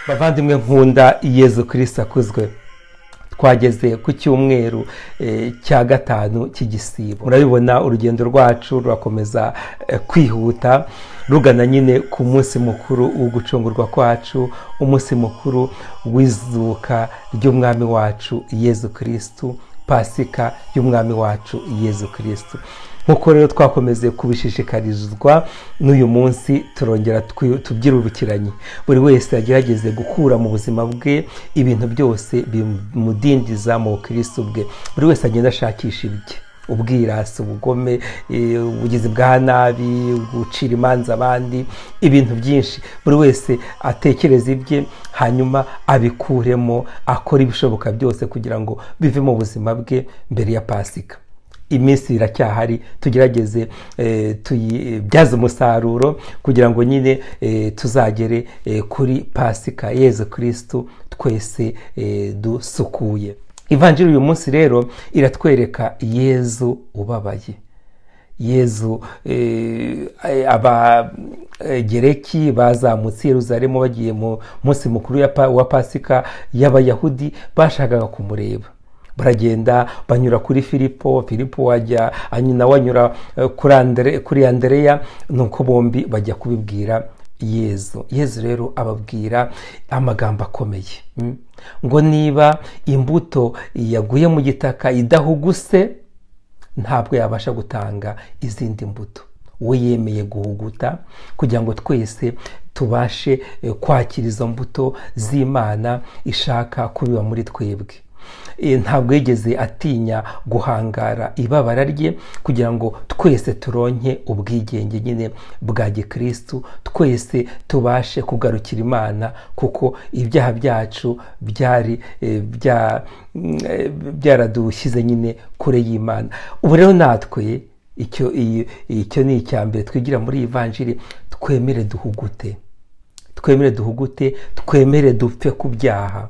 Bavandimwe nkunda, Yezu Kristo akuzwe. Twageze ku cyumweru cya gatanu cy'igisibo. Murabibona, urugendo rwacu rurakomeza kwihuta rugana nyine ku munsi mukuru wo gucungurwa kwacu, umunsi mukuru w'izuka ry'umwami wacu Yezu Kristo, Pasika y'umwami wacu Yezu Kristo. Nk'uko rero twakomeze kubishishikarizwa, n'uyu munsi turongera tubyirurukiranye. Buri wese agerageze gukura mu buzima bwe ibintu byose bimudindiza mu bukristo bwe. Buri wese agenda ashakisha ibye: ubwirasi, ubugome, ubugizi bwa nabi, gucira imanza abandi, ibintu byinshi. Buri wese atekereza ibye, hanyuma abikuremo, akora ibishoboka byose kugira ngo bive mu buzima bwe mbere ya Pasika. Iminsi iracyahari, tugerageze tuyibyaze umusaruro kugira ngo nyine tuzagere kuri Pasika Yezu Kristo twese dusukuye. Ivanjiri uyu munsi rero iratwereka Yezu ubabaye. Yezu, Abagereki bazamutse i Yeruzalemu bagiye mu munsi mukuru wa Pasika y'Abayahudi, bashakaga kumureba. Baragenda banyura kuri Filipo, Filipo wajya nawe anyura kuri Andereya, nuko bombi bajya kubibwira Yezu. Yezu rero ababwira amagambo akomeye, ngo niba imbuto yaguye mu gitaka idahuguse, ntabwo yabasha gutanga izindi mbuto. We yemeye guhuguta kugira ngo twese tubashe kwakira izo mbuto z'Imana ishaka kubiba muri twebwe. Ntabwo yigeze atinya guhangara ibabara rye kugira ngo twese turonke ubwigenge nyine bwa gikristu, twese tubashe kugarukira Imana, kuko ibyaha byacu byari byaradushyize nyine kure y'Imana. Ubu rero natwe icyo ni icya mbere twigira muri ivanjiri: twemere duhugute, twemere duhugute, twemere dupfe ku byaha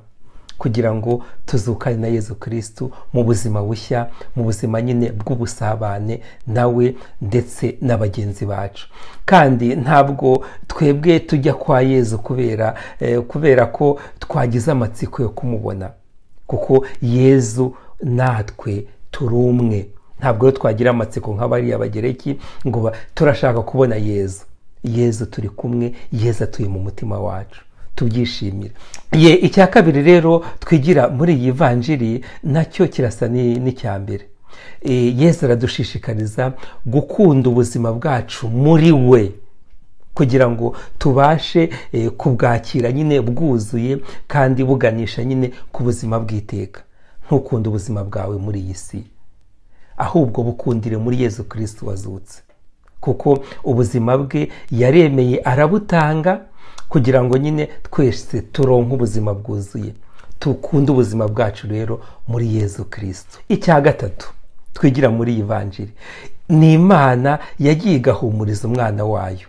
kugira ngo tuzukane na Yezu Kristo mu buzima bushya, mu buzima nyine bw'ubusabane nawe ndetse na bagenzi bacu. Kandi ntabwo twebwe tujya kwa Yezu kubera ko twagize amatsiko yo kumubona, kuko Yezu natwe turi umwe. Ntabwo rero twagira amatsiko nk'abariya Bagereki ngo turashaka kubona Yezu. Yezu turi kumwe, Yezu atuye mu mutima wacu, tubyishimira. Ye, icya kabiri rero twigira muri iyi vanjiri nacyo kirasa n'icya mbere. Yezu aradushishikariza gukunda ubuzima bwacu muri we kugira ngo tubashe kubwakira nyine bwuzuye kandi buganisha nyine ku buzima bw'iteka. Ntukunde ubuzima bwawe muri iyi si, ahubwo bukundire muri Yezu Kristo wazutse, kuko ubuzima bwe yaremeye arabutanga kugira ngo nyine twese turonke ubuzima bwuzuye. Tukunde ubuzima bwacu rero muri Yezu Kristo. Icya gatatu twigira muri iyi vanjiri ni Imana yagiye igahumuriza umwana wayo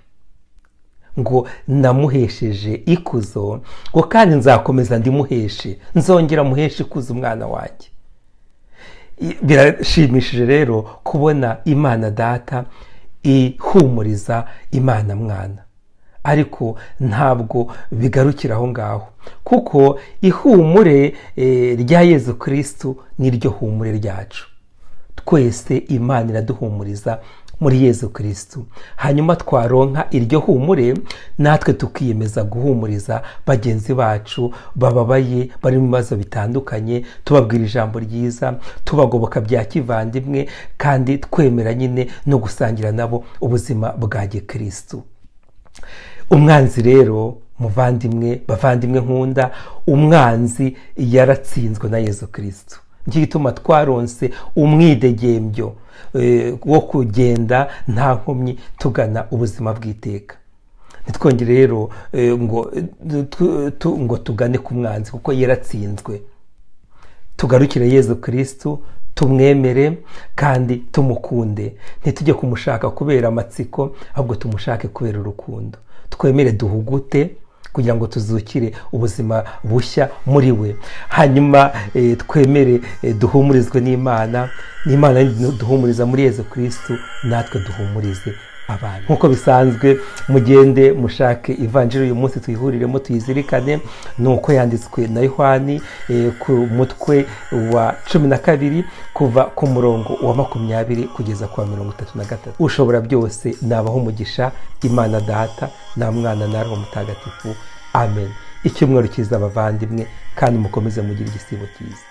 ngo namuhesheje ikuzo, ngo kandi nzakomeza ndimuheshe, nzongera muheshe ikuzo umwana wanjye. Birashimishije rero kubona Imana Data ihumuriza Imana Mwana, ariko ntabwo bigarukira aho ngaho, kuko ihumure rya Yezu Kristo niryo humure ryacu twese. Imana iraduhumuriza muri Yezu Kristo, hanyuma twaronka iryo humure natwe tukiyemeza guhumuriza bagenzi bacu bababaye, bari mu bibazo bitandukanye, tubabwira ijambo ryiza, tubagoboka bya kivandimwe, kandi twemera nyine no gusangira nabo ubuzima bwa gikristo. Umwanzi rero, muvandimwe, bavandimwe nkunda, umwanzi yaratsinzwe na Yezu Kristo. Nicyo gituma twaronse umwidegembyo wo kugenda nta nkomyi tugana ubuzima bw'iteka. Ntitwongere rero ngo tugane ku mwanzi, kuko yaratsinzwe. Tugarukire Yezu Kristo, tumwemere kandi tumukunde. Ntitujye kumushaka kubera amatsiko, ahubwo tumushake kubera urukundo. Twemere duhugute kugira ngo tuzukire ubuzima bushya muri we, hanyuma twemere duhumurizwe n'Imana, n'Imana duhumuriza muri Yezu Kristo, natwe duhumurize abantu. Nk'uko bisanzwe, mugende mushake ivanjiri uyu munsi, tuyihuriremo, tuyizirikane. Ni uko yanditswe na Yohani ku mutwe wa 12, kuva ku murongo wa 20 kugeza ku wa 33. Ushobora byose nabaho umugisha, Imana Data na Mwana na Roho Mutagatifu. Amen. Icyumweru cyiza abavandimwe, kandi mukomeze mugire igisibo cyiza.